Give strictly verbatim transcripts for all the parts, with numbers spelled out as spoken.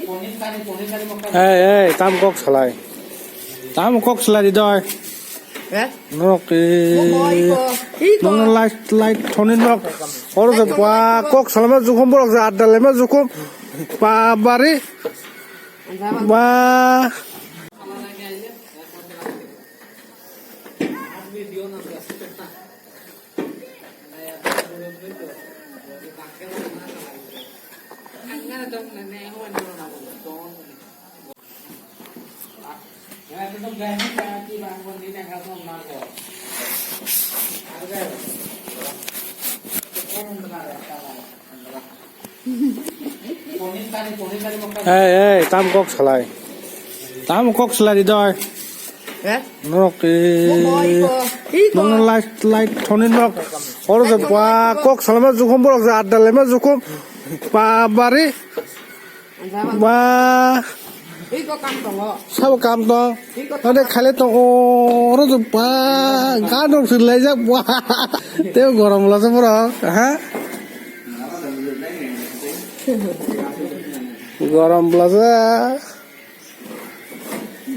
Ei, ei, tam kok salai. Tam kok salai di doi. Eh? Nok, eh, Mo mo iko. Iko. Nong light, light thoni nok. Oro je pa kok salai ma jukum borok je adda lai ma jukum. Pa bari. Ba. Ei, ei, tam kok salai. Tam kok salai di doi. Eh? Nok, eh, Mo mo iko. Iko. Nong light, light thoni nok. Oro je pa kok salai ma jukum borok je adda lai ma jukum. Pa bari. Ba. Iko kam tongo. Sabo kam tong. Iko Ade khale tong oro je pa gadok sir lai jak ba. Te gorom la se borok, ha? Gorom la se.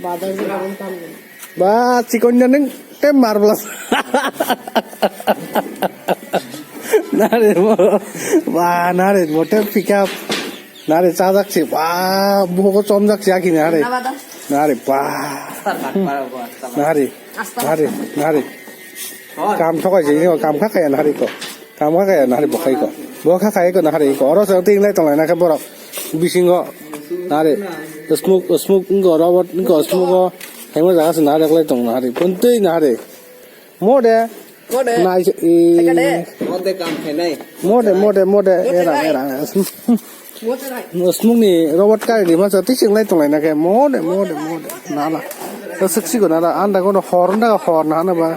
Badar je kam tong. Ba chikon ning te mar bla. Nare mo. Ba nare mo te pick up. Nare chajak si. Ba buho chomjak si aki nare. Nabada. Nare ba. Nare. Nare. Nare. Kam thokai je kam kha kaya nare ko. Kam kha kaya nahari bo khai ko. Bo kha khai ko nahari ko. Oro se ting lai tong lai na khe borok. Bisingo nahari. Smoke, smoke ngo robot ngo smoke o. Hemo jaga se nahari lai tong nahari. Pontei nahari. Mode. Mode. Nai se, e. Mode kam khe nai. Mode, mode, mode. Era, era. Mode nai. Smoke ni robot kari di ma sa tising lai tong lai na khe. Mode, mode, mode. Nala. Siksi go nala. Anda go hor nda hor na na ba.